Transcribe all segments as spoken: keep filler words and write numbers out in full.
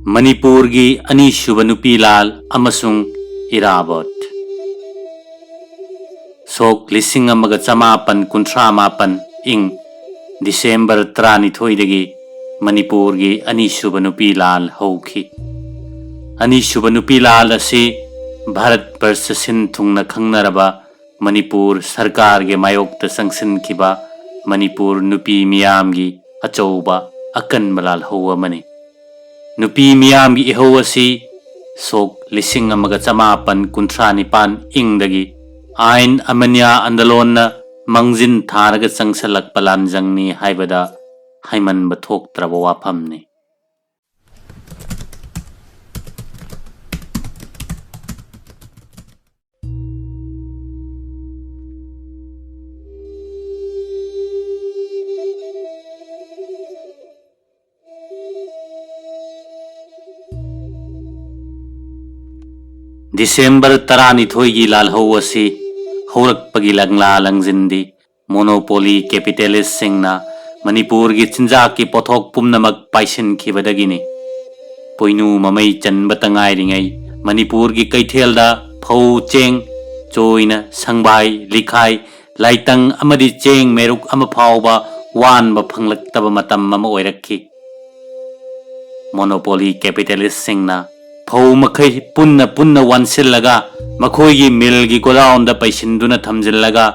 ꯃꯅꯤꯄꯨꯔꯒꯤ ꯑꯅꯤꯁꯨꯕ ꯅꯨꯄꯤ ꯂꯥꯜ ꯑꯃꯁꯨꯡ ꯏꯔꯥꯕꯣꯠ꯫ ꯁꯣꯛ ꯂꯤꯁꯤꯡ ꯑꯃꯒ ꯆꯃꯥꯄꯟ ꯀꯨꯟꯊ꯭ꯔꯥ ꯃꯥꯄꯟ, ꯏꯪ ꯗꯤꯁꯦꯝꯕꯔ ꯇꯔꯥꯅꯤꯊꯣꯏꯗꯒꯤ ꯃꯅꯤꯄꯨꯔꯒꯤ ꯑꯅꯤꯁꯨꯕ ꯅꯨꯄꯤ ꯂꯥꯜ ꯍꯧꯈꯤ꯫ ꯑꯅꯤꯁꯨꯕ ꯅꯨꯄꯤ ꯂꯥꯜ ꯑꯁꯤ ꯚꯥꯔꯠ ꯕꯔꯁ ꯁꯤꯟ ꯊꯨꯡꯅ ꯈꯪꯅꯔꯕ ꯃꯅꯤꯄꯨꯔ ꯁꯔꯀꯥꯔꯒꯤ ꯃꯥꯌꯣꯛꯇ ꯆꯪꯁꯤꯟꯈꯤꯕ ꯃꯅꯤꯄꯨꯔ ꯅꯨꯄꯤ ꯃꯤꯌꯥꯝꯒꯤ ꯑꯆꯧꯕ ꯑꯀꯟꯕ ꯂꯥꯜꯍꯧ ꯑꯃꯅꯤ꯫ ꯅꯨꯄꯤ ꯃꯤꯌꯥꯝꯒꯤ ꯏꯍꯧ ꯑꯁꯤ ꯁꯣꯛ ꯂꯤꯁꯤꯡ ꯑꯃꯒ ꯆꯃꯥꯄꯟ ꯀꯨꯟꯊ꯭ꯔꯥ ꯅꯤꯄꯥꯟ ꯏꯪꯗꯒꯤ ꯑꯥꯏꯟ ꯑꯃꯅ꯭ꯌꯥ ꯑꯟꯗꯂꯣꯟꯅ ꯃꯥꯡꯖꯤꯟ ꯊꯥꯔꯒ ꯆꯪꯁꯤꯜꯂꯛꯄ ꯂꯥꯟꯖꯪꯅꯤ ꯍꯥꯏꯕꯗ ꯍꯥꯏꯃꯟꯕ ꯊꯣꯛꯇ꯭ꯔꯕ ꯋꯥꯐꯝꯅꯤ꯫ ꯗꯤꯁꯦꯝꯕꯔ ꯇꯔꯥꯅꯤꯊꯣꯏꯒꯤ ꯂꯥꯜꯍꯧ ꯑꯁꯤ ꯍꯧꯔꯛꯄꯒꯤ ꯂꯪꯂꯥ ꯂꯪꯖꯤꯟꯗꯤ ꯃꯣꯅꯣꯄꯣꯂꯤ ꯀꯦꯄꯤꯇꯦꯂꯤꯁꯁꯤꯡꯅ ꯃꯅꯤꯄꯨꯔꯒꯤ ꯆꯤꯟꯖꯥꯛꯀꯤ ꯄꯣꯠꯊꯣꯛ ꯄꯨꯝꯅꯃꯛ ꯄꯥꯏꯁꯤꯟꯈꯤꯕꯗꯒꯤꯅꯤ꯫ ꯄꯣꯏꯅꯨ ꯃꯃꯩ ꯆꯟꯕꯇ ꯉꯥꯏꯔꯤꯉꯩ ꯃꯅꯤꯄꯨꯔꯒꯤ ꯀꯩꯊꯦꯜꯗ ꯐꯧ, ꯆꯦꯡ, ꯆꯣꯏꯅ, ꯁꯪꯕꯥꯏ, ꯂꯤꯈꯥꯏ, ꯂꯥꯏꯇꯪ ꯑꯃꯗꯤ ꯆꯦꯡ ꯃꯦꯔꯨꯛ ꯑꯃ ꯐꯥꯎꯕ ꯋꯥꯟꯕ ꯐꯪꯂꯛꯇꯕ ꯃꯇꯝ ꯑꯃ ꯑꯣꯏꯔꯛꯈꯤ꯫ ꯃꯣꯅꯣꯄꯣꯂꯤ ꯀꯦꯄꯤꯇꯦꯂꯤꯁꯁꯤꯡꯅ ꯐꯧ ꯃꯈꯩ ꯄꯨꯟꯅ ꯄꯨꯟꯅ ꯋꯥꯟꯁꯤꯜꯂꯒ ꯃꯈꯣꯏꯒꯤ ꯃꯤꯜꯒꯤ ꯒꯣꯗꯥꯎꯟꯗ ꯄꯩꯁꯤꯟꯗꯨꯅ ꯊꯝꯖꯤꯜꯂꯒ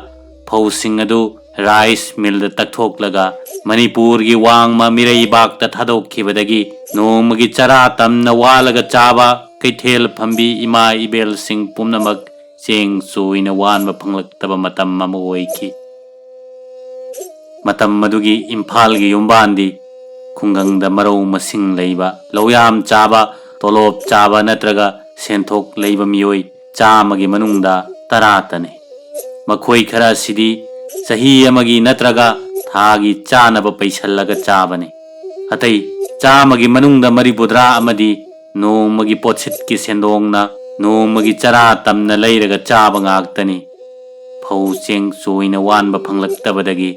ꯐꯧꯁꯤꯡ ꯑꯗꯨ ꯔꯥꯏꯁ ꯃꯤꯜꯗ ꯇꯛꯊꯣꯛꯂꯒ ꯃꯅꯤꯄꯨꯔꯒꯤ ꯋꯥꯡꯃ ꯃꯤꯔꯩꯕꯥꯛꯇ ꯊꯥꯗꯣꯛꯈꯤꯕꯗꯒꯤ ꯅꯣꯡꯃꯒꯤ ꯆꯔꯥ ꯇꯝꯅ ꯋꯥꯜꯂꯒ ꯆꯥꯕ ꯀꯩꯊꯦꯜ ꯐꯝꯕꯤ ꯏꯃꯥ ꯏꯕꯦꯜꯁꯤꯡ ꯄꯨꯝꯅꯃꯛ ꯆꯦꯡ ꯆꯣꯏꯅ ꯋꯥꯟꯕ ꯐꯪꯂꯛꯇꯕ ꯃꯇꯝ ꯑꯃ ꯑꯣꯏꯈꯤ꯫ ꯃꯇꯝ ꯑꯗꯨꯒꯤ ꯏꯝꯐꯥꯜꯒꯤ ꯌꯨꯝꯕꯥꯟꯗꯤ ꯈꯨꯡꯒꯪꯗ ꯃꯔꯧ ꯃꯁꯤꯡ ꯂꯩꯕ, ꯂꯧꯌꯥꯝ ꯆꯥꯕ, ꯇꯣꯂꯣꯞ ꯆꯥꯕ ꯅꯠꯇ꯭ꯔꯒ ꯁꯦꯟꯊꯣꯛ ꯂꯩꯕ ꯃꯤꯑꯣꯏ ꯆꯥꯝꯃꯒꯤ ꯃꯅꯨꯡꯗ ꯇꯔꯥꯇꯅꯤ꯫ ꯃꯈꯣꯏ ꯈꯔ ꯑꯁꯤꯗꯤ ꯆꯍꯤ ꯑꯃꯒꯤ ꯅꯠꯇ꯭ꯔꯒ ꯊꯥꯒꯤ ꯆꯥꯅꯕ ꯄꯩꯁꯜꯂꯒ ꯆꯥꯕꯅꯤ꯫ ꯑꯇꯩ ꯆꯥꯝꯃꯒꯤ ꯃꯅꯨꯡꯗ ꯃꯔꯤꯐꯨꯇꯔꯥ ꯑꯃꯗꯤ ꯅꯣꯡꯃꯒꯤ ꯄꯣꯠꯁꯤꯠꯀꯤ ꯁꯦꯟꯗꯣꯡꯅ ꯅꯣꯡꯃꯒꯤ ꯆꯔꯥ ꯇꯝꯅ ꯂꯩꯔꯒ ꯆꯥꯕ ꯉꯥꯛꯇꯅꯤ꯫ ꯐꯧ ꯆꯦꯡ ꯆꯣꯏꯅ ꯋꯥꯟꯕ ꯐꯪꯂꯛꯇꯕꯗꯒꯤ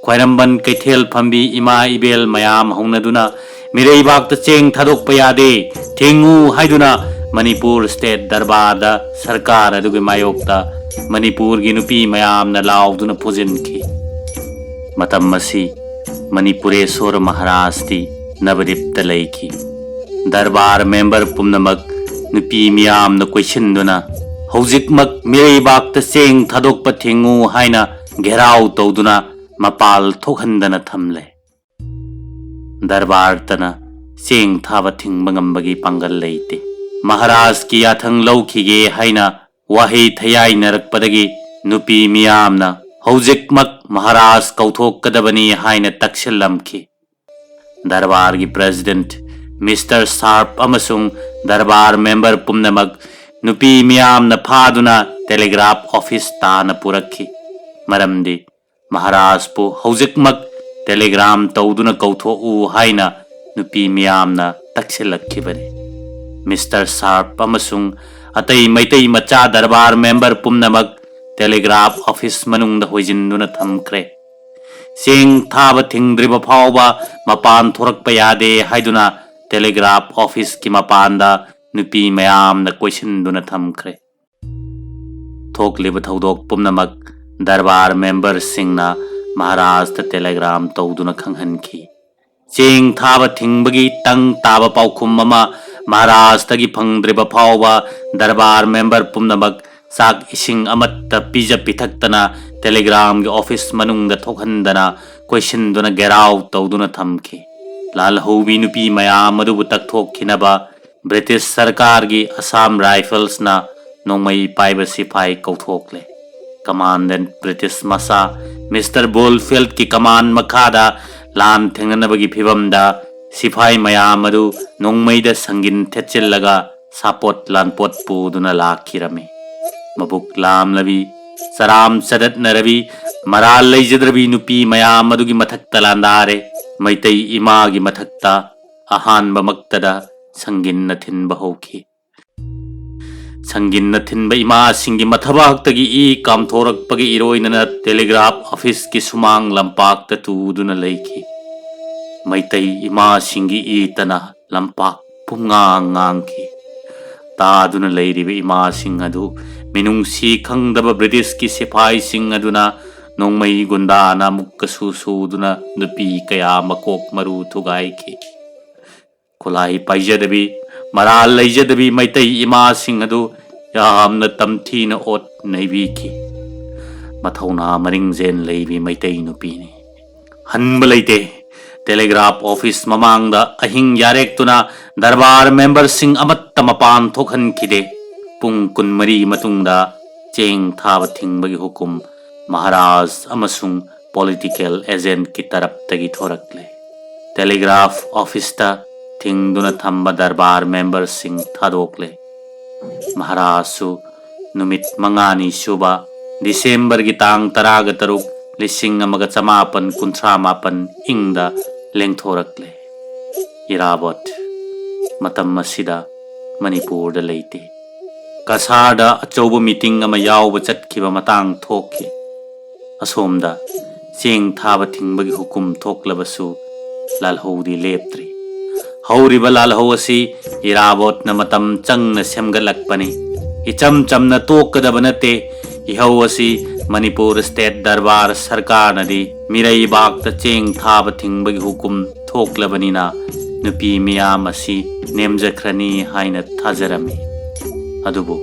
ꯈ꯭ꯋꯥꯏꯔꯝꯕꯟ ꯀꯩꯊꯦꯜ ꯐꯝꯕꯤ ꯏꯃꯥ ꯏꯕꯦꯜ ꯃꯌꯥꯝ ꯍꯧꯅꯗꯨꯅ ꯃꯤꯔꯩꯕꯥꯛꯇ ꯆꯦꯡ ꯊꯥꯗꯣꯛꯄ ꯌꯥꯗꯦ, ꯊꯤꯡꯉꯨ ꯍꯥꯏꯗꯨꯅ ꯃꯅꯤꯄꯨꯔ ꯁ꯭ꯇꯦꯠ ꯗꯔꯕꯥꯔꯗ ꯁꯔꯀꯥꯔ ꯑꯗꯨꯒꯤ ꯃꯥꯌꯣꯛꯇ ꯃꯅꯤꯄꯨꯔꯒꯤ ꯅꯨꯄꯤ ꯃꯌꯥꯝꯅ ꯂꯥꯎꯗꯨꯅ ꯐꯨꯖꯤꯟꯈꯤ꯫ ꯃꯇꯝ ꯑꯁꯤ ꯃꯅꯤꯄꯨꯔꯦꯁꯣꯔ ꯃꯍꯥꯔꯥꯖꯇꯤ ꯅꯕꯗꯤꯞꯇ ꯂꯩꯈꯤ꯫ ꯗꯔꯕꯥꯔ ꯃꯦꯝꯕꯔ ꯄꯨꯝꯅꯃꯛ ꯅꯨꯄꯤ ꯃꯤꯌꯥꯝꯅ ꯀꯣꯏꯁꯤꯟꯗꯨꯅ ꯍꯧꯖꯤꯛꯃꯛ ꯃꯤꯔꯩꯕꯥꯛꯇ ꯆꯦꯡ ꯊꯥꯗꯣꯛꯄ ꯊꯤꯡꯉꯨ ꯍꯥꯏꯅ ꯘꯦꯔꯥꯎ ꯇꯧꯗꯨꯅ ꯃꯄꯥꯜ ꯊꯣꯛꯍꯟꯗꯅ ꯊꯝꯂꯦ꯫ ꯗꯔꯕꯥꯔꯇꯅ ꯆꯦꯡ ꯊꯥꯕ ꯊꯤꯡꯕ ꯉꯝꯕꯒꯤ ꯄꯥꯡꯒꯜ ꯂꯩꯇꯦ꯫ ꯃꯍꯥꯔꯥꯖꯀꯤ ꯌꯥꯊꯪ ꯂꯧꯈꯤꯒꯦ ꯍꯥꯏꯅ ꯋꯥꯍꯩ ꯊꯌꯥꯏꯅꯔꯛꯄꯗꯒꯤ ꯅꯨꯄꯤ ꯃꯤꯌꯥꯝꯅ ꯍꯧꯖꯤꯛꯃꯛ ꯃꯍꯥꯔꯥꯖ ꯀꯧꯊꯣꯛꯀꯗꯕꯅꯤ ꯍꯥꯏꯅ ꯇꯛꯁꯤꯜꯂꯝꯈꯤ꯫ ꯗꯔꯕꯥꯔꯒꯤ ꯄ꯭ꯔꯦꯁꯤꯗꯦꯟꯠ ꯃꯤꯁꯇꯔ ꯁꯥꯔꯞ ꯑꯃꯁꯨꯡ ꯗꯔꯕꯥꯔ ꯃꯦꯝꯕꯔ ꯄꯨꯝꯅꯃꯛ ꯅꯨꯄꯤ ꯃꯤꯌꯥꯝꯅ ꯐꯥꯗꯨꯅ ꯇꯦꯂꯤꯒ꯭ꯔꯥꯐ ꯑꯣꯐꯤꯁ ꯇꯥꯟꯅ ꯄꯨꯔꯛꯈꯤ꯫ ꯃꯔꯝꯗꯤ ꯃꯍꯥꯔꯥꯖꯄꯨ ꯍꯧꯖꯤꯛꯃꯛ ꯇꯦꯂꯤꯒ꯭ꯔꯥꯝ ꯇꯧꯗꯨꯅ ꯀꯧꯊꯣꯛꯎ ꯍꯥꯏꯅ ꯅꯨꯄꯤ ꯃꯤꯌꯥꯝꯅ ꯇꯛꯁꯤꯜꯂꯛꯈꯤꯕꯅꯤ꯫ ꯃꯤꯁꯇꯔ ꯁꯥꯔꯞ ꯑꯃꯁꯨꯡ ꯑꯇꯩ ꯃꯩꯇꯩ ꯃꯆꯥ ꯗꯔꯕꯥꯔ ꯃꯦꯝꯕꯔ ꯄꯨꯝꯅꯃꯛ ꯇꯦꯂꯤꯒ꯭ꯔꯥꯐ ꯑꯣꯐꯤꯁ ꯃꯅꯨꯡꯗ ꯍꯣꯏꯖꯤꯟꯗꯨꯅ ꯊꯝꯈ꯭ꯔꯦ꯫ ꯆꯦꯡ ꯊꯥꯕ ꯊꯤꯡꯗ꯭ꯔꯤꯕ ꯐꯥꯎꯕ ꯃꯄꯥꯟ ꯊꯣꯔꯛꯄ ꯌꯥꯗꯦ ꯍꯥꯏꯗꯨꯅ ꯇꯦꯂꯤꯒ꯭ꯔꯥꯐ ꯑꯣꯐꯤꯁꯀꯤ ꯃꯄꯥꯟꯗ ꯅꯨꯄꯤ ꯃꯌꯥꯝꯅ ꯀꯣꯏꯁꯤꯟꯗꯨꯅ ꯊꯝꯈ꯭ꯔꯦ꯫ ꯊꯣꯛꯂꯤꯕ ꯊꯧꯗꯣꯛ ꯄꯨꯝꯅꯃꯛ ꯗꯔꯕꯥꯔ ꯃꯦꯝꯕꯔꯁꯤꯡꯅ ꯃꯍꯥꯔꯥꯖꯇ ꯇꯦꯂꯤꯒ꯭ꯔꯥꯝ ꯇꯧꯗꯨꯅ ꯈꯪꯍꯟꯈꯤ꯫ ꯆꯦꯡ ꯊꯥꯕ ꯊꯤꯡꯕꯒꯤ ꯇꯪ ꯇꯥꯕ ꯄꯥꯎꯈꯨꯝ ꯑꯃ ꯃꯍꯥꯔꯥꯖꯇꯒꯤ ꯐꯪꯗ꯭ꯔꯤꯕ ꯐꯥꯎꯕ ꯗꯔꯕꯥꯔ ꯃꯦꯝꯕꯔ ꯄꯨꯝꯅꯃꯛ ꯆꯥꯛ ꯏꯁꯤꯡ ꯑꯃꯠꯇ ꯄꯤꯖ ꯄꯤꯊꯛꯇꯅ ꯇꯦꯂꯤꯒ꯭ꯔꯥꯝꯒꯤ ꯑꯣꯐꯤꯁ ꯃꯅꯨꯡꯗ ꯊꯣꯛꯍꯟꯗꯅ ꯀꯣꯏꯁꯤꯟꯗꯨꯅ ꯘꯦꯔꯥꯎ ꯇꯧꯗꯨꯅ ꯊꯝꯈꯤ꯫ ꯂꯥꯜꯍꯧꯕꯤ ꯅꯨꯄꯤ ꯃꯌꯥꯝ ꯑꯗꯨꯕꯨ ꯇꯛꯊꯣꯛꯈꯤꯅꯕ ꯕ꯭ꯔꯤꯇꯤꯁ ꯁꯔꯀꯥꯔꯒꯤ ꯑꯁꯥꯝ ꯔꯥꯏꯐꯜꯁꯅ ꯅꯣꯡꯃꯩ ꯄꯥꯏꯕ ꯁꯤꯐꯥꯏ ꯀꯧꯊꯣꯛꯂꯦ꯫ ꯀꯃꯥꯟꯗꯦꯟꯠ ꯕ꯭ꯔꯤꯇꯤꯁ ꯃꯆꯥ ꯃꯤꯁꯇꯔ ꯕꯣꯜꯐꯦꯜꯗꯀꯤ ꯀꯃꯥꯟ ꯃꯈꯥꯗ ꯂꯥꯟ ꯊꯦꯡꯅꯅꯕꯒꯤ ꯐꯤꯚꯝꯗ ꯁꯤꯐꯥꯏ ꯃꯌꯥꯝ ꯑꯗꯨ ꯅꯣꯡꯃꯩꯗ ꯁꯪꯒꯤꯟ ꯊꯦꯠꯆꯤꯜꯂꯒ ꯁꯥꯄꯣꯠ ꯂꯥꯟꯄꯣꯠ ꯄꯨꯗꯨꯅ ꯂꯥꯛꯈꯤꯔꯝꯃꯤ꯫ ꯃꯕꯨꯛ ꯂꯥꯝꯂꯕꯤ, ꯆꯔꯥꯝ ꯆꯗꯠꯅꯔꯕꯤ, ꯃꯔꯥꯜ ꯂꯩꯖꯗ꯭ꯔꯕꯤ ꯅꯨꯄꯤ ꯃꯌꯥꯝ ꯑꯗꯨꯒꯤ ꯃꯊꯛꯇ ꯂꯥꯟꯗꯥꯔꯦ꯫ ꯃꯩꯇꯩ ꯏꯃꯥꯒꯤ ꯃꯊꯛꯇ ꯑꯍꯥꯟꯕꯃꯛꯇꯗ ꯁꯪꯒꯤꯟꯅ ꯊꯤꯟꯕ ꯍꯧꯈꯤ꯫ ꯁꯪꯒꯤꯟꯅ ꯊꯤꯟꯕ ꯏꯃꯥꯁꯤꯡꯒꯤ ꯃꯊꯕꯥꯛꯇꯒꯤ ꯏ ꯀꯥꯝꯊꯣꯔꯛꯄꯒꯤ ꯏꯔꯣꯏꯅꯅ ꯇꯦꯂꯤꯒ꯭ꯔꯥꯐ ꯑꯣꯐꯤꯁꯀꯤ ꯁꯨꯃꯥꯡ ꯂꯝꯄꯥꯛꯇ ꯇꯨꯗꯨꯅ ꯂꯩꯈꯤ꯫ ꯃꯩꯇꯩ ꯏꯃꯥꯁꯤꯡꯒꯤ ꯏꯇꯅ ꯂꯝꯄꯥꯛ ꯄꯨꯝꯉꯥꯡ ꯉꯥꯡꯈꯤ꯫ ꯇꯥꯗꯨꯅ ꯂꯩꯔꯤꯕ ꯏꯃꯥꯁꯤꯡ ꯑꯗꯨ ꯃꯤꯅꯨꯡꯁꯤ ꯈꯪꯗꯕ ꯕ꯭ꯔꯤꯇꯤꯁꯀꯤ ꯁꯤꯐꯥꯏꯁꯤꯡ ꯑꯗꯨꯅ ꯅꯣꯡꯃꯩ ꯒꯨꯟꯗꯥꯅ ꯑꯃꯨꯛꯀꯁꯨ ꯁꯨꯗꯨꯅ ꯅꯨꯄꯤ ꯀꯌꯥ ꯃꯀꯣꯛ ꯃꯔꯨ ꯊꯨꯒꯥꯏꯈꯤ꯫ ꯈꯨꯠꯂꯥꯏ ꯄꯥꯏꯖꯗꯕꯤ, ꯃꯔꯥꯜ ꯂꯩꯖꯗꯕꯤ ꯃꯩꯇꯩ ꯏꯃꯥꯁꯤꯡ ꯑꯗꯨ ꯌꯥꯝꯅ ꯇꯝꯊꯤꯅ ꯑꯣꯠ ꯅꯩꯕꯤꯈꯤ꯫ ꯃꯊꯧꯅꯥ ꯃꯔꯤꯡꯖꯦꯟ ꯂꯩꯕꯤ ꯃꯩꯇꯩ ꯅꯨꯄꯤꯅꯤ꯫ ꯍꯟꯕ ꯂꯩꯇꯦ꯫ ꯇꯦꯂꯤꯒ꯭ꯔꯥꯐ ꯑꯣꯐꯤꯁ ꯃꯃꯥꯡꯗ ꯑꯍꯤꯡ ꯌꯥꯔꯦꯛꯇꯨꯅ ꯗꯔꯕꯥꯔ ꯃꯦꯝꯕꯔꯁꯤꯡ ꯑꯃꯠꯇ ꯃꯄꯥꯟ ꯊꯣꯛꯍꯟꯈꯤꯗꯦ꯫ ꯄꯨꯡ ꯀꯨꯟꯃꯔꯤ ꯃꯇꯨꯡꯗ ꯆꯦꯡ ꯊꯥꯕ ꯊꯤꯡꯕꯒꯤ ꯍꯨꯀꯨꯝ ꯃꯍꯥꯔꯥꯖ ꯑꯃꯁꯨꯡ ꯄꯣꯂꯤꯇꯤꯀꯦꯜ ꯑꯦꯖꯦꯟꯠꯀꯤ ꯇꯔꯞꯇꯒꯤ ꯊꯣꯔꯛꯂꯦ꯫ ꯇꯦꯂꯤꯒ꯭ꯔꯥꯐ ꯑꯣꯐꯤꯁꯇ ꯊꯤꯡꯗꯨꯅ ꯊꯝꯕ ꯗꯔꯕꯥꯔ ꯃꯦꯝꯕꯔꯁꯤꯡ ꯊꯥꯗꯣꯛꯂꯦ꯫ ꯃꯍꯥꯔꯥꯖꯁꯨ ꯅꯨꯃꯤꯠ ꯃꯉꯥꯅꯤ ꯁꯨꯕ ꯗꯤꯁꯦꯝꯕꯔꯒꯤ ꯇꯥꯡ ꯇꯔꯥꯒ ꯇꯔꯨꯛ, ꯂꯤꯁꯤꯡ ꯑꯃꯒ ꯆꯃꯥꯄꯟ ꯀꯨꯟꯊ꯭ꯔꯥ ꯃꯥꯄꯟ ꯏꯪꯗ ꯂꯦꯡꯊꯣꯔꯛꯂꯦ꯫ ꯏꯔꯥꯕꯣꯠ ꯃꯇꯝ ꯑꯁꯤꯗ ꯃꯅꯤꯄꯨꯔꯗ ꯂꯩꯇꯦ꯫ ꯀꯁꯥꯔꯗ ꯑꯆꯧꯕ ꯃꯤꯇꯤꯡ ꯑꯃ ꯌꯥꯎꯕ ꯆꯠꯈꯤꯕ ꯃꯇꯥꯡ ꯊꯣꯛꯈꯤ꯫ ꯑꯁꯣꯝꯗ ꯆꯦꯡ ꯊꯥꯕ ꯊꯤꯡꯕꯒꯤ ꯍꯨꯀꯨꯝ ꯊꯣꯛꯂꯕꯁꯨ ꯂꯥꯜꯍꯧꯗꯤ ꯂꯦꯞꯇ꯭ꯔꯤ꯫ ꯍꯧꯔꯤꯕ ꯂꯥꯜꯍꯧ ꯑꯁꯤ ꯏꯔꯥꯕꯣꯠꯅ ꯃꯇꯝ ꯆꯪꯅ ꯁꯦꯝꯒꯠꯂꯛꯄꯅꯤ꯫ ꯏꯆꯝ ꯆꯝꯅ ꯇꯣꯛꯀꯗꯕ ꯅꯠꯇꯦ꯫ ꯏꯍꯧ ꯑꯁꯤ ꯃꯅꯤꯄꯨꯔ ꯁ꯭ꯇꯦꯠ ꯗꯔꯕꯥꯔ ꯁꯔꯀꯥꯔꯅꯗꯤ ꯃꯤꯔꯩꯕꯥꯛꯇ ꯆꯦꯡ ꯊꯥꯕ ꯊꯤꯡꯕꯒꯤ ꯍꯨꯀꯨꯝ ꯊꯣꯛꯂꯕꯅꯤꯅ ꯅꯨꯄꯤ ꯃꯤꯌꯥꯝ ꯑꯁꯤ ꯅꯦꯝꯖꯈ꯭ꯔꯅꯤ ꯍꯥꯏꯅ ꯊꯥꯖꯔꯝꯃꯤ꯫ ꯑꯗꯨꯕꯨ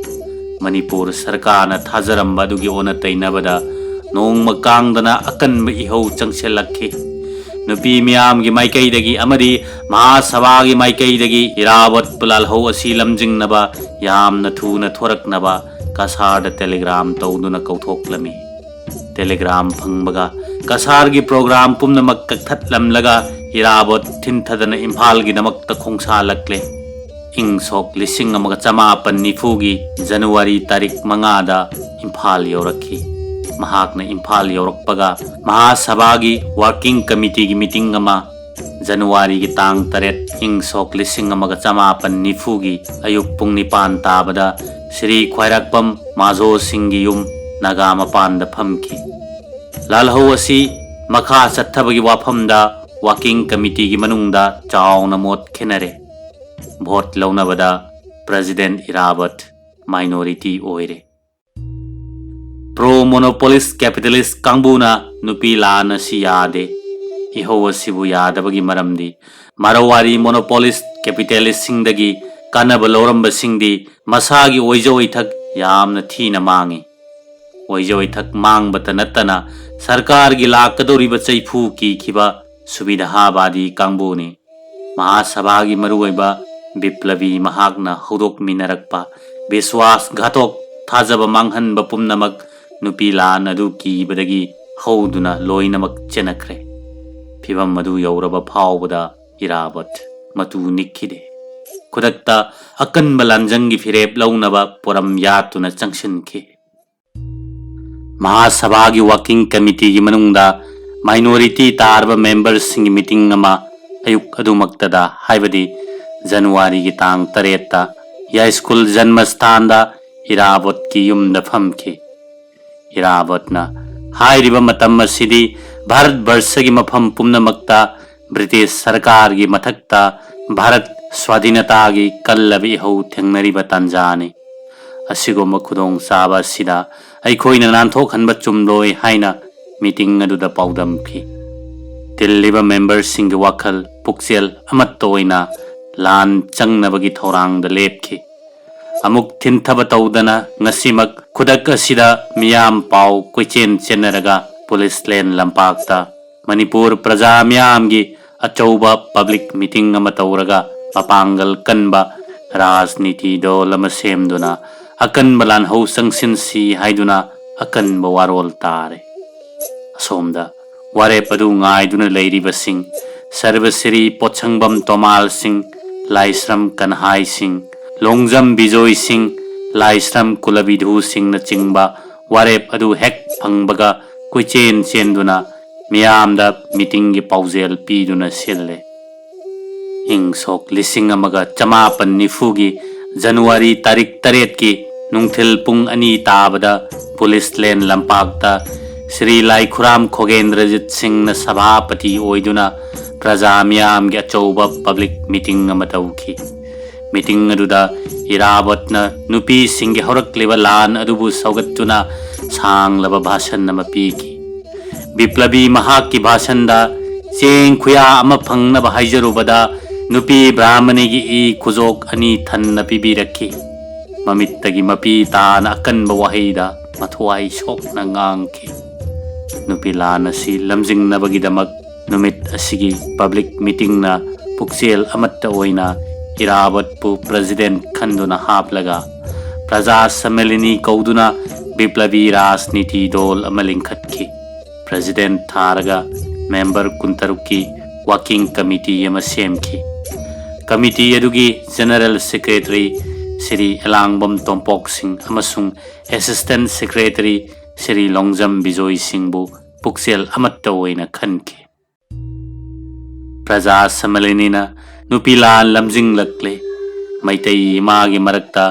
ꯃꯅꯤꯄꯨꯔ ꯁꯔꯀꯥꯔꯅ ꯊꯥꯖꯔꯝꯕ ꯑꯗꯨꯒꯤ ꯑꯣꯟꯅ ꯇꯩꯅꯕꯗ ꯅꯣꯡꯃ ꯀꯥꯡꯗꯅ ꯑꯀꯟꯕ ꯏꯍꯧ ꯆꯪꯁꯤꯜꯂꯛꯈꯤ꯫ ꯅꯨꯄꯤ ꯃꯤꯌꯥꯝꯒꯤ ꯃꯥꯏꯀꯩꯗꯒꯤ ꯑꯃꯗꯤ ꯃꯍꯥꯁꯚꯥꯒꯤ ꯃꯥꯏꯀꯩꯗꯒꯤ ꯏꯔꯥꯕꯣꯠꯄꯨ ꯂꯥꯜꯍꯧ ꯑꯁꯤ ꯂꯝꯖꯤꯡꯅꯕ ꯌꯥꯝꯅ ꯊꯨꯅ ꯊꯣꯔꯛꯅꯕ ꯀꯁꯥꯔꯗ ꯇꯦꯂꯤꯒ꯭ꯔꯥꯝ ꯇꯧꯗꯨꯅ ꯀꯧꯊꯣꯛꯂꯝꯃꯤ꯫ ꯇꯦꯂꯤꯒ꯭ꯔꯥꯝ ꯐꯪꯕꯒ ꯀꯁꯥꯔꯒꯤ ꯄ꯭ꯔꯣꯒ꯭ꯔꯥꯝ ꯄꯨꯝꯅꯃꯛ ꯀꯛꯊꯠꯂꯝꯂꯒ ꯏꯔꯥꯕꯣꯠ ꯊꯤꯟꯊꯗꯅ ꯏꯝꯐꯥꯜꯒꯤꯗꯃꯛꯇ ꯈꯣꯡꯁꯥꯜꯂꯛꯂꯦ꯫ ꯏꯪ ꯁꯣꯛ ꯂꯤꯁꯤꯡ ꯑꯃꯒ ꯆꯃꯥꯄꯟ ꯅꯤꯐꯨꯒꯤ ꯖꯅꯋꯥꯔꯤ ꯇꯥꯔꯤꯛ ꯃꯉꯥꯗ ꯏꯝꯐꯥꯜ ꯌꯧꯔꯛꯈꯤ꯫ ꯃꯍꯥꯛꯅ ꯏꯝꯐꯥꯜ ꯌꯧꯔꯛꯄꯒ ꯃꯍꯥꯁꯚꯥꯒꯤ ꯋꯥꯔꯀꯤꯡ ꯀꯃꯤꯇꯤꯒꯤ ꯃꯤꯇꯤꯡ ꯑꯃ ꯖꯅꯋꯥꯔꯤꯒꯤ ꯇꯥꯡ ꯇꯔꯦꯠ, ꯏꯪ ꯁꯣꯛ ꯂꯤꯁꯤꯡ ꯑꯃꯒ ꯆꯃꯥꯄꯟ ꯅꯤꯐꯨꯒꯤ ꯑꯌꯨꯛ ꯄꯨꯡ ꯅꯤꯄꯥꯟ ꯇꯥꯕꯗ ꯁ꯭ꯔꯤ ꯈ꯭ꯋꯥꯏꯔꯥꯛꯄꯝ ꯃꯥꯖꯣ ꯁꯤꯡꯒꯤ ꯌꯨꯝ ꯅꯥꯒꯥ ꯃꯄꯥꯟꯗ ꯐꯝꯈꯤ꯫ ꯂꯥꯜꯍꯧ ꯑꯁꯤ ꯃꯈꯥ ꯆꯠꯊꯕꯒꯤ ꯋꯥꯐꯝꯗ ꯋꯥꯔꯀꯤꯡ ꯀꯃꯤꯇꯤꯒꯤ ꯃꯅꯨꯡꯗ ꯆꯥꯎꯅ ꯃꯣꯠ ꯈꯦꯠꯅꯔꯦ꯫ ꯚꯣꯠ ꯂꯧꯅꯕꯗ ꯄ꯭ꯔꯦꯁꯤꯗꯦꯟꯠ ꯏꯔꯥꯕꯠ ꯃꯥꯏꯅꯣꯔꯤꯇꯤ ꯑꯣꯏꯔꯦ꯫ ꯄ꯭ꯔꯣ ꯃꯣꯅꯣꯄꯣꯂꯤꯁ ꯀꯦꯄꯤꯇꯦꯂꯤꯁ ꯀꯥꯡꯕꯨꯅ ꯅꯨꯄꯤ ꯂꯥꯟ ꯑꯁꯤ ꯌꯥꯗꯦ꯫ ꯏꯍꯧ ꯑꯁꯤꯕꯨ ꯌꯥꯗꯕꯒꯤ ꯃꯔꯝꯗꯤ ꯃꯥꯔꯋꯥꯔꯤ ꯃꯣꯅꯣꯄꯣꯂꯤꯁ ꯀꯦꯄꯤꯇꯦꯂꯤꯁꯁꯤꯡꯗꯒꯤ ꯀꯥꯟꯅꯕ ꯂꯧꯔꯝꯕꯁꯤꯡꯗꯤ ꯃꯁꯥꯒꯤ ꯑꯣꯏꯖ ꯑꯣꯏꯊꯛ ꯌꯥꯝꯅ ꯊꯤꯅ ꯃꯥꯡꯉꯤ꯫ ꯑꯣꯏꯖ ꯑꯣꯏꯊꯛ ꯃꯥꯡꯕꯇ ꯅꯠꯇꯅ ꯁꯔꯀꯥꯔꯒꯤ ꯂꯥꯛꯀꯗꯧꯔꯤꯕ ꯆꯩꯐꯨ ꯀꯤꯈꯤꯕ ꯁꯨꯕꯤꯗꯍꯥꯕꯥꯗꯤ ꯀꯥꯡꯕꯨꯅꯤ꯫ ꯃꯍꯥꯁꯚꯥꯒꯤ ꯃꯔꯨꯑꯣꯏꯕ ꯕꯤꯄ꯭ꯂꯕꯤ ꯃꯍꯥꯛꯅ ꯍꯧꯗꯣꯛꯃꯤꯟꯅꯔꯛꯄ ꯕꯤꯁ꯭ꯋꯥꯁ ꯘꯥꯇꯣꯛ, ꯊꯥꯖꯕ ꯃꯥꯡꯍꯟꯕ ꯄꯨꯝꯅꯃꯛ ꯅꯨꯄꯤ ꯂꯥꯟ ꯑꯗꯨ ꯀꯤꯕꯗꯒꯤ ꯍꯧꯗꯨꯅ ꯂꯣꯏꯅꯃꯛ ꯆꯦꯟꯅꯈ꯭ꯔꯦ꯫ ꯐꯤꯚꯝ ꯑꯗꯨ ꯌꯧꯔꯕ ꯐꯥꯎꯕꯗ ꯏꯔꯥꯕꯠ ꯃꯇꯨ ꯅꯤꯛꯈꯤꯗꯦ꯫ ꯈꯨꯗꯛꯇ ꯑꯀꯟꯕ ꯂꯥꯟꯖꯪꯒꯤ ꯐꯤꯔꯦꯞ ꯂꯧꯅꯕ ꯄꯣꯔꯝ ꯌꯥꯠꯇꯨꯅ ꯆꯪꯁꯤꯟꯈꯤ꯫ ꯃꯍꯥꯁꯚꯥꯒꯤ ꯋꯥꯔꯀꯤꯡ ꯀꯃꯤꯇꯤꯒꯤ ꯃꯅꯨꯡꯗ ꯃꯥꯏꯅꯣꯔꯤꯇꯤ ꯇꯥꯔꯕ ꯃꯦꯝꯕꯔꯁꯤꯡꯒꯤ ꯃꯤꯇꯤꯡ ꯑꯃ ꯑꯌꯨꯛ ꯑꯗꯨꯃꯛꯇꯗ, ꯍꯥꯏꯕꯗꯤ ꯖꯅꯋꯥꯔꯤꯒꯤ ꯇꯥꯡ ꯇꯔꯦꯠꯇ ꯌꯥꯏꯁ꯭ꯀꯨꯜ ꯖꯟꯃꯁꯊꯥꯟꯗ ꯏꯔꯥꯕꯣꯠꯀꯤ ꯌꯨꯝꯗ ꯐꯝꯈꯤ꯫ ꯏꯔꯥꯕꯣꯠꯅ ꯍꯥꯏꯔꯤꯕ ꯃꯇꯝ ꯑꯁꯤꯗꯤ ꯚꯥꯔꯠ ꯕꯔꯁꯒꯤ ꯃꯐꯝ ꯄꯨꯝꯅꯃꯛꯇ ꯕ꯭ꯔꯤꯇꯤꯁ ꯁꯔꯀꯥꯔꯒꯤ ꯃꯊꯛꯇ ꯚꯥꯔꯠ ꯁ꯭ꯋꯥꯙꯤꯅꯇꯥꯒꯤ ꯀꯜꯂꯕ ꯏꯍꯧ ꯊꯦꯡꯅꯔꯤꯕ ꯇꯥꯟꯖꯥꯅꯤ꯫ ꯑꯁꯤꯒꯨꯝꯕ ꯈꯨꯗꯣꯡꯆꯥꯕ ꯑꯁꯤꯗ ꯑꯩꯈꯣꯏꯅ ꯅꯥꯟꯊꯣꯛꯍꯟꯕ ꯆꯨꯝꯂꯣꯏ ꯍꯥꯏꯅ ꯃꯤꯇꯤꯡ ꯑꯗꯨꯗ ꯄꯥꯎꯗꯝꯈꯤ꯫ ꯇꯤꯜꯂꯤꯕ ꯃꯦꯝꯕꯔꯁꯤꯡꯒꯤ ꯋꯥꯈꯜ ꯄꯨꯛꯆꯦꯜ ꯑꯃꯠꯇ ꯑꯣꯏꯅ ꯂꯥꯟ ꯆꯪꯅꯕꯒꯤ ꯊꯧꯔꯥꯡꯗ ꯂꯦꯞꯈꯤ꯫ ꯑꯃꯨꯛ ꯊꯤꯟꯊꯕ ꯇꯧꯗꯅ ꯉꯁꯤꯃꯛ ꯈꯨꯗꯛ ꯑꯁꯤꯗ ꯃꯤꯌꯥꯝ ꯄꯥꯎ ꯀꯣꯏꯆꯦꯟ ꯆꯦꯟꯅꯔꯒ ꯄꯨꯂꯤꯁ ꯂꯦꯟ ꯂꯝꯄꯥꯛꯇ ꯃꯅꯤꯄꯨꯔ ꯄ꯭ꯔꯖꯥ ꯃꯤꯌꯥꯝꯒꯤ ꯑꯆꯧꯕ ꯄꯕ꯭ꯂꯤꯛ ꯃꯤꯇꯤꯡ ꯑꯃ ꯇꯧꯔꯒ ꯃꯄꯥꯡꯒꯜ ꯀꯟꯕ ꯔꯥꯖꯅꯤꯇꯤ ꯗꯣꯜ ꯑꯃ ꯁꯦꯝꯗꯨꯅ ꯑꯀꯟꯕ ꯂꯥꯟꯍꯧ ꯆꯪꯁꯤꯟꯁꯤ ꯍꯥꯏꯗꯨꯅ ꯑꯀꯟꯕ ꯋꯥꯔꯣꯜ ꯇꯥꯔꯦ꯫ ꯑꯁꯣꯝꯗ ꯋꯥꯔꯦꯞ ꯑꯗꯨ ꯉꯥꯏꯗꯨꯅ ꯂꯩꯔꯤꯕꯁꯤꯡ ꯁꯔꯕꯁꯤꯔꯤ ꯄꯣꯠꯁꯪꯕꯝ ꯇꯣꯃꯥꯜ ꯁꯤꯡ, ꯂꯥꯏꯁ꯭ꯔꯝ ꯀꯟꯍꯥꯏ ꯁꯤꯡ, ꯂꯣꯡꯖꯝ ꯕꯤꯖꯣꯏ ꯁꯤꯡ, ꯂꯥꯏꯁ꯭ꯔꯝ ꯀꯨꯂꯕꯤꯙꯨ ꯁꯤꯡꯅꯆꯤꯡꯕ ꯋꯥꯔꯦꯞ ꯑꯗꯨ ꯍꯦꯛ ꯐꯪꯕꯒ ꯀꯣꯏꯆꯦꯟ ꯆꯦꯟꯗꯨꯅ ꯃꯤꯌꯥꯝꯗ ꯃꯤꯇꯤꯡꯒꯤ ꯄꯥꯎꯖꯦꯜ ꯄꯤꯗꯨꯅ ꯁꯤꯜꯂꯦ꯫ ꯏꯪ ꯁꯣꯛ ꯂꯤꯁꯤꯡ ꯑꯃꯒ ꯆꯃꯥꯄꯟ ꯅꯤꯐꯨꯒꯤ ꯖꯅꯋꯥꯔꯤ ꯇꯥꯔꯤꯛ ꯇꯔꯦꯠꯀꯤ ꯅꯨꯡꯊꯤꯜ ꯄꯨꯡ ꯑꯅꯤ ꯇꯥꯕꯗ ꯄꯨꯂꯤꯁ ꯂꯦꯟ ꯂꯝꯄꯥꯛꯇ ꯁ꯭ꯔꯤ ꯂꯥꯏꯈꯨꯔꯥꯝ ꯈꯣꯒꯦꯟꯗ꯭ꯔꯖꯤꯠ ꯁꯤꯡꯅ ꯁꯚꯥꯄꯇꯤ ꯑꯣꯏꯗꯨꯅ ꯄ꯭ꯔꯖꯥ ꯃꯤꯌꯥꯝꯒꯤ ꯑꯆꯧꯕ ꯄꯕ꯭ꯂꯤꯛ ꯃꯤꯇꯤꯡ ꯑꯃ ꯇꯧꯈꯤ꯫ ꯃꯤꯇꯤꯡ ꯑꯗꯨꯗ ꯏꯔꯥꯕꯣꯠꯅ ꯅꯨꯄꯤꯁꯤꯡꯒꯤ ꯍꯧꯔꯛꯂꯤꯕ ꯂꯥꯟ ꯑꯗꯨꯕꯨ ꯁꯧꯒꯠꯇꯨꯅ ꯁꯥꯡꯂꯕ ꯚꯥꯁꯟ ꯑꯃ ꯄꯤꯈꯤ꯫ ꯕꯤꯄ꯭ꯂꯕꯤ ꯃꯍꯥꯛꯀꯤ ꯚꯥꯁꯟꯗ ꯆꯦꯡ ꯈꯨꯌꯥ ꯑꯃ ꯐꯪꯅꯕ ꯍꯥꯏꯖꯔꯨꯕꯗ ꯅꯨꯄꯤ ꯕ꯭ꯔꯥꯍꯃꯅꯤꯒꯤ ꯏ ꯈꯨꯖꯣꯛ ꯑꯅꯤ ꯊꯟꯅ ꯄꯤꯕꯤꯔꯛꯈꯤ꯫ ꯃꯃꯤꯠꯇꯒꯤ ꯃꯄꯤ ꯇꯥꯅ ꯑꯀꯟꯕ ꯋꯥꯍꯩꯗ ꯃꯊ꯭ꯋꯥꯏ ꯁꯣꯛꯅ ꯉꯥꯡꯈꯤ꯫ ꯅꯨꯄꯤ ꯂꯥꯟ ꯑꯁꯤ ꯂꯝꯖꯤꯡꯅꯕꯒꯤꯗꯃꯛ ꯅꯨꯃꯤꯠ ꯑꯁꯤꯒꯤ ꯄꯕ꯭ꯂꯤꯛ ꯃꯤꯇꯤꯡꯅ ꯄꯨꯛꯆꯦꯜ ꯑꯃꯠꯇ ꯑꯣꯏꯅ ꯏꯔꯥꯕꯠꯄꯨ ꯄ꯭ꯔꯦꯁꯤꯗꯦꯟꯠ ꯈꯟꯗꯨꯅ ꯍꯥꯞꯂꯒ ꯄ꯭ꯔꯖꯥ ꯁꯝꯃꯦꯂꯤꯅꯤ ꯀꯧꯗꯨꯅ ꯕꯤꯄ꯭ꯂꯕꯤ ꯔꯥꯖꯅꯤꯇꯤ ꯗꯣꯜ ꯑꯃ ꯂꯤꯡꯈꯠꯈꯤ꯫ ꯄ꯭ꯔꯦꯁꯤꯗꯦꯟꯠ ꯊꯥꯔꯒ ꯃꯦꯝꯕꯔ ꯀꯨꯟꯇꯔꯨꯛꯀꯤ ꯋꯥꯀꯤꯡ ꯀꯃꯤꯇꯤ ꯑꯃ ꯁꯦꯝꯈꯤ꯫ ꯀꯃꯤꯇꯤ ꯑꯗꯨꯒꯤ ꯖꯦꯅꯔꯦꯜ ꯁꯦꯀ꯭ꯔꯦꯇꯔꯤ ꯁ꯭ꯔꯤ ꯑꯦꯂꯥꯡꯕꯝ ꯇꯣꯝꯄꯣꯛ ꯁꯤꯡ ꯑꯃꯁꯨꯡ ꯑꯦꯁꯤꯁꯇꯦꯟꯠ ꯁꯦꯀ꯭ꯔꯦꯇꯔꯤ ꯁ꯭ꯔꯤ ꯂꯣꯡꯖꯝ ꯕꯤꯖꯣꯏ ꯁꯤꯡꯕꯨ ꯄꯨꯛꯆꯦꯜ ꯑꯃꯠꯇ ꯑꯣꯏꯅ ꯈꯟꯈꯤ꯫ ꯄ꯭ꯔꯖꯥ ꯁꯝꯃꯦꯂꯤꯅꯤꯅ ꯅꯨꯄꯤ ꯂꯥꯟ ꯂꯝꯖꯤꯡꯂꯛꯂꯦ꯫ ꯃꯩꯇꯩ ꯏꯃꯥꯒꯤ ꯃꯔꯛꯇ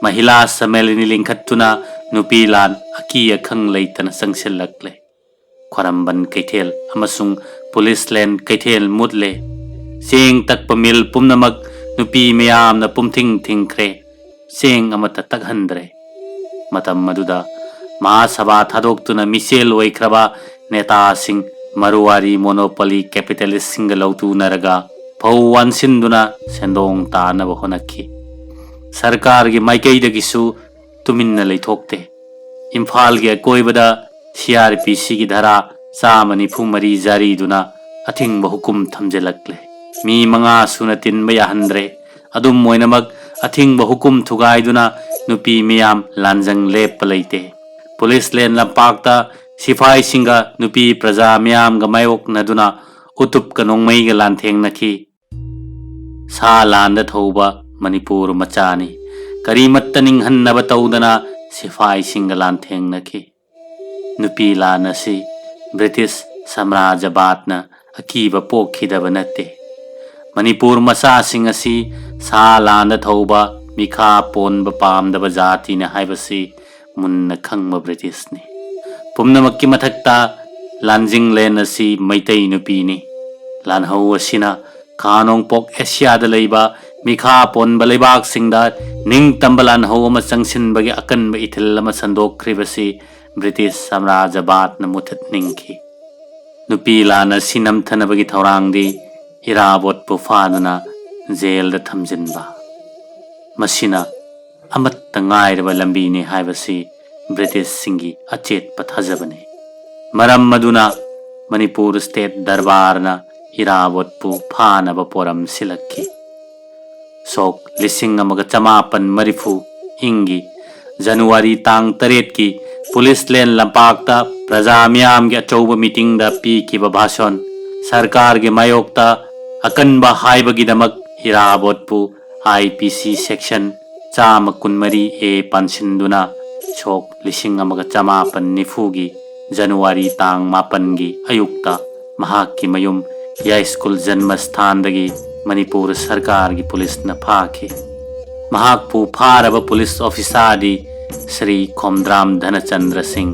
ꯃꯍꯤꯂꯥ ꯁꯝꯃꯦꯂꯤꯅꯤ ꯂꯤꯡꯈꯠꯇꯨꯅ ꯅꯨꯄꯤ ꯂꯥꯟ ꯑꯀꯤ ꯑꯈꯪ ꯂꯩꯇꯅ ꯆꯪꯁꯤꯜꯂꯛꯂꯦ꯫ ꯈ꯭ꯋꯥꯔꯝꯕꯟ ꯀꯩꯊꯦꯜ ꯑꯃꯁꯨꯡ ꯄꯨꯂꯤꯁ ꯂꯦꯟ ꯀꯩꯊꯦꯜ ꯃꯨꯠꯂꯦ꯫ ꯆꯦꯡ ꯇꯛꯄ ꯃꯤꯜ ꯄꯨꯝꯅꯃꯛ ꯅꯨꯄꯤ ꯃꯌꯥꯝꯅ ꯄꯨꯝꯊꯤꯡ ꯊꯤꯡꯈ꯭ꯔꯦ꯫ ꯆꯦꯡ ꯑꯃꯠꯇ ꯇꯛꯍꯟꯗ꯭ꯔꯦ꯫ ꯃꯇꯝ ꯑꯗꯨꯗ ꯃꯍꯥꯁꯚꯥ ꯊꯥꯗꯣꯛꯇꯨꯅ ꯃꯤꯆꯦꯜ ꯑꯣꯏꯈ꯭ꯔꯕ ꯅꯦꯇꯥꯁꯤꯡ ꯃꯔꯨꯋꯥꯔꯤ ꯃꯣꯅꯣꯄꯣꯂꯤ ꯀꯦꯄꯤꯇꯦꯂꯤꯁꯁꯤꯡꯒ ꯂꯧꯇꯨꯅꯔꯒ ꯐꯧ ꯋꯥꯟꯁꯤꯟꯗꯨꯅ ꯁꯦꯟꯗꯣꯡ ꯇꯥꯅꯕ ꯍꯣꯠꯅꯈꯤ꯫ ꯁꯔꯀꯥꯔꯒꯤ ꯃꯥꯏꯀꯩꯗꯒꯤꯁꯨ ꯇꯨꯃꯤꯟꯅ ꯂꯩꯊꯣꯛꯇꯦ꯫ ꯏꯝꯐꯥꯜꯒꯤ ꯑꯀꯣꯏꯕꯗ ꯁꯤ ꯑꯥꯔ ꯄꯤ ꯁꯤꯒꯤ ꯙꯔꯥ ꯆꯥꯝꯃ ꯅꯤꯐꯨ ꯃꯔꯤ ꯖꯥꯔꯤꯗꯨꯅ ꯑꯊꯤꯡꯕ ꯍꯨꯀꯨꯝ ꯊꯝꯖꯤꯜꯂꯛꯂꯦ꯫ ꯃꯤ ꯃꯉꯥ ꯁꯨꯅ ꯇꯤꯟꯕ ꯌꯥꯍꯟꯗ꯭ꯔꯦ꯫ ꯑꯗꯨꯝ ꯑꯣꯏꯅꯃꯛ ꯑꯊꯤꯡꯕ ꯍꯨꯀꯨꯝ ꯊꯨꯒꯥꯏꯗꯨꯅ ꯅꯨꯄꯤ ꯃꯤꯌꯥꯝ ꯂꯥꯟꯖꯪ ꯂꯦꯞꯄ ꯂꯩꯇꯦ꯫ ꯄꯨꯂꯤꯁ ꯂꯦꯟ ꯂꯝꯄꯥꯛꯇ ꯁꯤꯐꯥꯏꯁꯤꯡꯒ ꯅꯨꯄꯤ ꯄ꯭ꯔꯖꯥ ꯃꯤꯌꯥꯝꯒ ꯃꯥꯌꯣꯛꯅꯗꯨꯅ ꯎꯇꯨꯞꯀ ꯅꯣꯡꯃꯩꯒ ꯂꯥꯟꯊꯦꯡꯅꯈꯤ꯫ ꯁꯥ ꯂꯥꯟꯗ ꯊꯧꯕ ꯃꯅꯤꯄꯨꯔ ꯃꯆꯥꯅꯤ꯫ ꯀꯔꯤꯃꯠꯇ ꯅꯤꯡꯍꯟꯅꯕ ꯇꯧꯗꯅ ꯁꯤꯐꯥꯏꯁꯤꯡꯒ ꯂꯥꯟꯊꯦꯡꯅꯈꯤ꯫ ꯅꯨꯄꯤ ꯂꯥꯟ ꯑꯁꯤ ꯕ꯭ꯔꯤꯇꯤꯁ ꯁꯥꯝꯔꯥꯖ꯭ꯌꯕꯥꯗꯅ ꯑꯀꯤꯕ ꯄꯣꯛꯈꯤꯗꯕ ꯅꯠꯇꯦ꯫ ꯃꯅꯤꯄꯨꯔ ꯃꯆꯥꯁꯤꯡ ꯑꯁꯤ ꯁꯥ ꯂꯥꯟꯗ ꯊꯧꯕ, ꯃꯤꯈꯥ ꯄꯣꯟꯕ ꯄꯥꯝꯗꯕ ꯖꯥꯇꯤꯅꯤ ꯍꯥꯏꯕꯁꯤ ꯃꯨꯟꯅ ꯈꯪꯕ ꯕ꯭ꯔꯤꯇꯤꯁꯅꯤ꯫ ꯄꯨꯝꯅꯃꯛꯀꯤ ꯃꯊꯛꯇ ꯂꯥꯟꯖꯤꯡꯂꯦꯟ ꯑꯁꯤ ꯃꯩꯇꯩ ꯅꯨꯄꯤꯅꯤ꯫ ꯂꯥꯟꯍꯧ ꯑꯁꯤꯅ ꯈꯥ ꯅꯣꯡꯄꯣꯛ ꯑꯦꯁꯤꯌꯥꯗ ꯂꯩꯕ ꯃꯤꯈꯥ ꯄꯣꯟꯕ ꯂꯩꯕꯥꯛꯁꯤꯡꯗ ꯅꯤꯡꯇꯝꯕ ꯂꯥꯟꯍꯧ ꯑꯃ ꯆꯪꯁꯤꯟꯕꯒꯤ ꯑꯀꯟꯕ ꯏꯊꯤꯜ ꯑꯃ ꯁꯟꯗꯣꯛꯈ꯭ꯔꯤꯕꯁꯤ ꯕ꯭ꯔꯤꯇꯤꯁ ꯁꯥꯝꯔꯥꯖ꯭ꯌꯕꯥꯗꯅ ꯃꯨꯊꯠꯅꯤꯡꯈꯤ꯫ ꯅꯨꯄꯤ ꯂꯥꯟ ꯑꯁꯤ ꯅꯝꯊꯅꯕꯒꯤ ꯊꯧꯔꯥꯡꯗꯤ ꯏꯔꯥꯕꯣꯠꯄꯨ ꯐꯥꯗꯨꯅ ꯖꯦꯜꯗ ꯊꯝꯖꯤꯟꯕ꯫ ꯃꯁꯤꯅ ꯑꯃꯠꯇ ꯉꯥꯏꯔꯕ ꯂꯝꯕꯤꯅꯤ ꯍꯥꯏꯕꯁꯤ ꯕ꯭ꯔꯤꯇꯤꯁꯁꯤꯡꯒꯤ ꯑꯆꯦꯠꯄ ꯊꯥꯖꯕꯅꯤ꯫ ꯃꯔꯝ ꯑꯗꯨꯅ ꯃꯅꯤꯄꯨꯔ ꯁ꯭ꯇꯦꯠ ꯗꯔꯕꯥꯔꯅ ꯏꯔꯥꯕꯣꯠꯄꯨ ꯐꯥꯅꯕ ꯄꯣꯔꯝ ꯁꯤꯜꯂꯛꯈꯤ꯫ ꯁꯣꯛ ꯂꯤꯁꯤꯡ ꯑꯃꯒ ꯆꯃꯥꯄꯟ ꯃꯔꯤꯐꯨ ꯏꯪꯒꯤ ꯖꯅꯋꯥꯔꯤ ꯇꯥꯡ ꯇꯔꯦꯠꯀꯤ ꯄꯨꯂꯤꯁ ꯂꯦꯟ ꯂꯝꯄꯥꯛꯇ ꯄ꯭ꯔꯖꯥ ꯃꯤꯌꯥꯝꯒꯤ ꯑꯆꯧꯕ ꯃꯤꯇꯤꯡꯗ ꯄꯤꯈꯤꯕ ꯚꯥꯁꯣꯟ, ꯁꯔꯀꯥꯔꯒꯤ ꯃꯥꯌꯣꯛꯇ ꯑꯀꯟꯕ ꯍꯥꯏꯕꯒꯤꯗꯃꯛ ꯏꯔꯥꯕꯣꯠꯄꯨ I P C section ꯆꯥꯝꯃ ꯀꯨꯟꯃꯔꯤ A ꯄꯥꯟꯁꯤꯟꯗꯨꯅ ꯁꯣꯛ ꯂꯤꯁꯤꯡ ꯑꯃꯒ ꯆꯃꯥꯄꯟ ꯅꯤꯐꯨꯒꯤ ꯖꯅꯋꯥꯔꯤ ꯇꯥꯡ ꯃꯥꯄꯟꯒꯤ ꯑꯌꯨꯛꯇ ꯃꯍꯥꯛꯀꯤ ꯃꯌꯨꯝ ꯌꯥꯏꯁ꯭ꯀꯨꯜ ꯖꯟꯃꯁꯊꯥꯟꯗꯒꯤ ꯃꯅꯤꯄꯨꯔ ꯁꯔꯀꯥꯔꯒꯤ ꯄꯨꯂꯤꯁꯅ ꯐꯥꯈꯤ꯫ ꯃꯍꯥꯛꯄꯨ ꯐꯥꯔꯕ ꯄꯨꯂꯤꯁ ꯑꯣꯐꯤꯁꯥꯔꯗꯤ ꯁ꯭ꯔꯤ ꯈꯣꯝꯗ꯭ꯔꯥꯝ ꯙꯅꯆꯟꯗ꯭ꯔ ꯁꯤꯡ,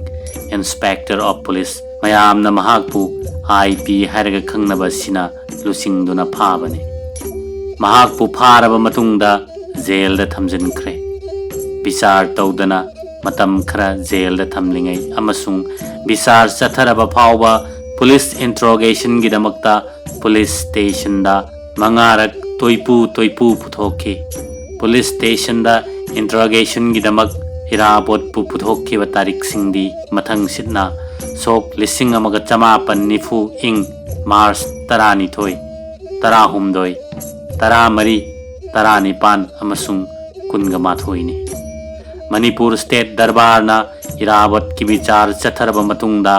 Inspector of Police, ꯃꯌꯥꯝꯅ ꯃꯍꯥꯛꯄꯨ I P ꯍꯥꯏꯔꯒ ꯈꯪꯅꯕ ꯑꯁꯤꯅ ꯂꯨꯆꯤꯡꯗꯨꯅ ꯐꯥꯕꯅꯤ꯫ ꯃꯍꯥꯛꯄꯨ ꯐꯥꯔꯕ ꯃꯇꯨꯡꯗ ꯖꯦꯜꯗ ꯊꯝꯖꯤꯟꯈ꯭ꯔꯦ꯫ ꯕꯤꯆꯥꯔ ꯇꯧꯗꯅ ꯃꯇꯝ ꯈꯔ ꯖꯦꯜꯗ ꯊꯝꯂꯤꯉꯩ ꯑꯃꯁꯨꯡ ꯕꯤꯆꯥꯔ ꯆꯠꯊꯔꯕ ꯐꯥꯎꯕ ꯄꯨꯂꯤꯁ ꯏꯟꯇ꯭ꯔꯣꯒꯦꯁꯟꯒꯤꯗꯃꯛꯇ ꯄꯨꯂꯤꯁ ꯁ꯭ꯇꯦꯁꯟꯗ ꯃꯉꯥꯔꯛ ꯇꯣꯏꯄꯨ ꯇꯣꯏꯄꯨ ꯄꯨꯊꯣꯛꯈꯤ꯫ ꯄꯨꯂꯤꯁ ꯁ꯭ꯇꯦꯁꯟꯗ ꯏꯟꯇ꯭ꯔꯣꯒꯦꯁꯟꯒꯤꯗꯃꯛ ꯏꯔꯥꯕꯣꯠꯄꯨ ꯄꯨꯊꯣꯛꯈꯤꯕ ꯇꯥꯔꯤꯛꯁꯤꯡꯗꯤ ꯃꯊꯪꯁꯤꯠꯅ ꯁꯣꯛ ꯂꯤꯁꯤꯡ ꯑꯃꯒ ꯆꯃꯥꯄꯟ ꯅꯤꯐꯨ ꯏꯪ ꯃꯥꯔꯆ ꯇꯔꯥꯅꯤꯊꯣꯏ, ꯇꯔꯥꯍꯨꯝꯗꯣꯏ, ꯇꯔꯥꯃꯔꯤ, ꯇꯔꯥꯅꯤꯄꯥꯟ ꯑꯃꯁꯨꯡ ꯀꯨꯟꯒ ꯃꯥꯊꯣꯏꯅꯤ꯫ ꯃꯅꯤꯄꯨꯔ ꯁ꯭ꯇꯦꯠ ꯗꯔꯕꯥꯔꯅ ꯏꯔꯥꯕꯣꯠꯀꯤ ꯕꯤꯆꯥꯔ ꯆꯠꯊꯔꯕ ꯃꯇꯨꯡꯗ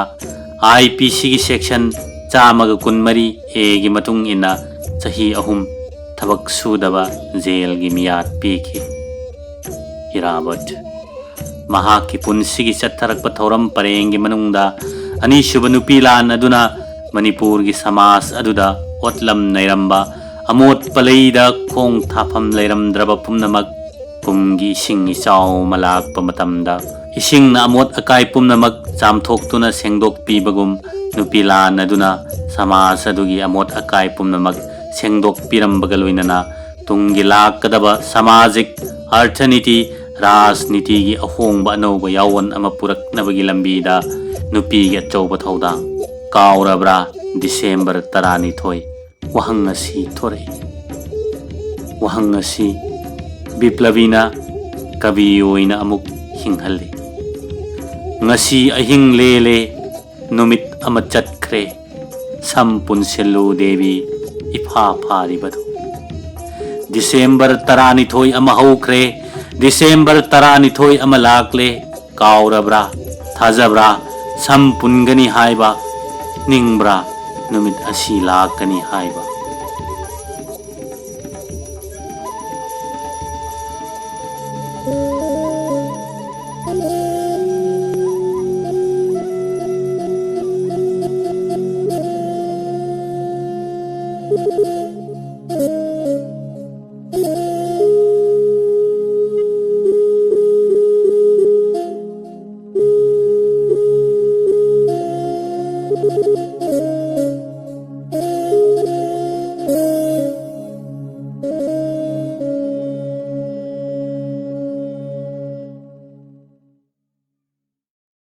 I P C ꯒꯤ section ꯆꯥꯝꯃꯒ ꯀꯨꯟꯃꯔꯤ A ꯒꯤ ꯃꯇꯨꯡ ꯏꯟꯅ ꯆꯍꯤ ꯑꯍꯨꯝ ꯊꯕꯛ ꯁꯨꯗꯕ ꯖꯦꯜꯒꯤ ꯃꯤꯌꯥꯠ ꯄꯤꯈꯤ꯫ ꯏꯔꯥꯕꯣꯠ ꯃꯍꯥꯛꯀꯤ ꯄꯨꯟꯁꯤꯒꯤ ꯆꯠꯊꯔꯛꯄ ꯊꯧꯔꯝ ꯄꯔꯦꯡꯒꯤ ꯃꯅꯨꯡꯗ ꯑꯅꯤꯁꯨꯕ ꯅꯨꯄꯤ ꯂꯥꯟ ꯑꯗꯨꯅ ꯃꯅꯤꯄꯨꯔꯒꯤ ꯁꯃꯥꯖ ꯑꯗꯨꯗ ꯑꯣꯠꯂꯝ ꯅꯩꯔꯝꯕ, ꯑꯃꯣꯠꯄ ꯂꯩꯗ ꯈꯣꯡ ꯊꯥꯐꯝ ꯂꯩꯔꯝꯗ꯭ꯔꯕ ꯄꯨꯝꯅꯃꯛ ꯀꯨꯝꯒꯤ ꯏꯁꯤꯡ ꯏꯆꯥꯎ ꯑꯃ ꯂꯥꯛꯄ ꯃꯇꯝꯗ ꯏꯁꯤꯡꯅ ꯑꯃꯣꯠ ꯑꯀꯥꯏ ꯄꯨꯝꯅꯃꯛ ꯆꯥꯝꯊꯣꯛꯇꯨꯅ ꯁꯦꯡꯗꯣꯛꯄꯤꯕꯒꯨꯝ, ꯅꯨꯄꯤ ꯂꯥꯟ ꯑꯗꯨꯅ ꯁꯃꯥꯖ ꯑꯗꯨꯒꯤ ꯑꯃꯣꯠ ꯑꯀꯥꯏ ꯄꯨꯝꯅꯃꯛ ꯁꯦꯡꯗꯣꯛꯄꯤꯔꯝꯕꯒ ꯂꯣꯏꯅꯅ ꯇꯨꯡꯒꯤ ꯂꯥꯛꯀꯗꯕ ꯁꯃꯥꯖꯤꯛ, ꯑꯔꯊꯅꯤꯇꯤ, ꯔꯥꯖꯅꯤꯇꯤꯒꯤ ꯑꯍꯣꯡꯕ ꯑꯅꯧꯕ ꯌꯥꯑꯣꯟ ꯑꯃ ꯄꯨꯔꯛꯅꯕꯒꯤ ꯂꯝꯕꯤꯗ ꯅꯨꯄꯤꯒꯤ ꯑꯆꯧꯕ ꯊꯧꯗꯥꯡ꯫ ꯀꯥꯎꯔꯕ꯭ꯔꯥ? ꯗꯤꯁꯦꯝꯕꯔ ꯇꯔꯥꯅꯤꯊꯣꯏ꯫ ꯋꯥꯍꯪ ꯑꯁꯤ ꯊꯣꯔꯛꯏ꯫ ꯋꯥꯍꯪ ꯑꯁꯤ ꯕꯤꯄ꯭ꯂꯕꯤꯅ ꯀꯕꯤ ꯑꯣꯏꯅ ꯑꯃꯨꯛ ꯍꯤꯡꯍꯜꯂꯤ꯫ ꯉꯁꯤ ꯑꯍꯤꯡ ꯂꯦꯜꯂꯦ, ꯅꯨꯃꯤꯠ ꯑꯃ ꯆꯠꯈ꯭ꯔꯦ, ꯁꯝ ꯄꯨꯟꯁꯤꯜꯂꯨ ꯗꯦꯕꯤ, ꯏꯐꯥ ꯐꯥꯔꯤꯕꯗꯨ꯫ ꯗꯤꯁꯦꯝꯕꯔ ꯇꯔꯥꯅꯤꯊꯣꯏ ꯑꯃ ꯍꯧꯈ꯭ꯔꯦ, ꯗꯤꯁꯦꯝꯕꯔ ꯇꯔꯥꯅꯤꯊꯣꯏ ꯑꯃ ꯂꯥꯛꯂꯦ, ꯀꯥꯎꯔꯕ꯭ꯔꯥ? ꯊꯥꯖꯕ꯭ꯔꯥ? ꯁꯝ ꯄꯨꯟꯒꯅꯤ ꯍꯥꯏꯕ? ꯅꯤꯡꯕ꯭ꯔꯥ? ꯅꯨꯃꯤꯠ ꯑꯁꯤ ꯂꯥꯛꯀꯅꯤ ꯍꯥꯏꯕ?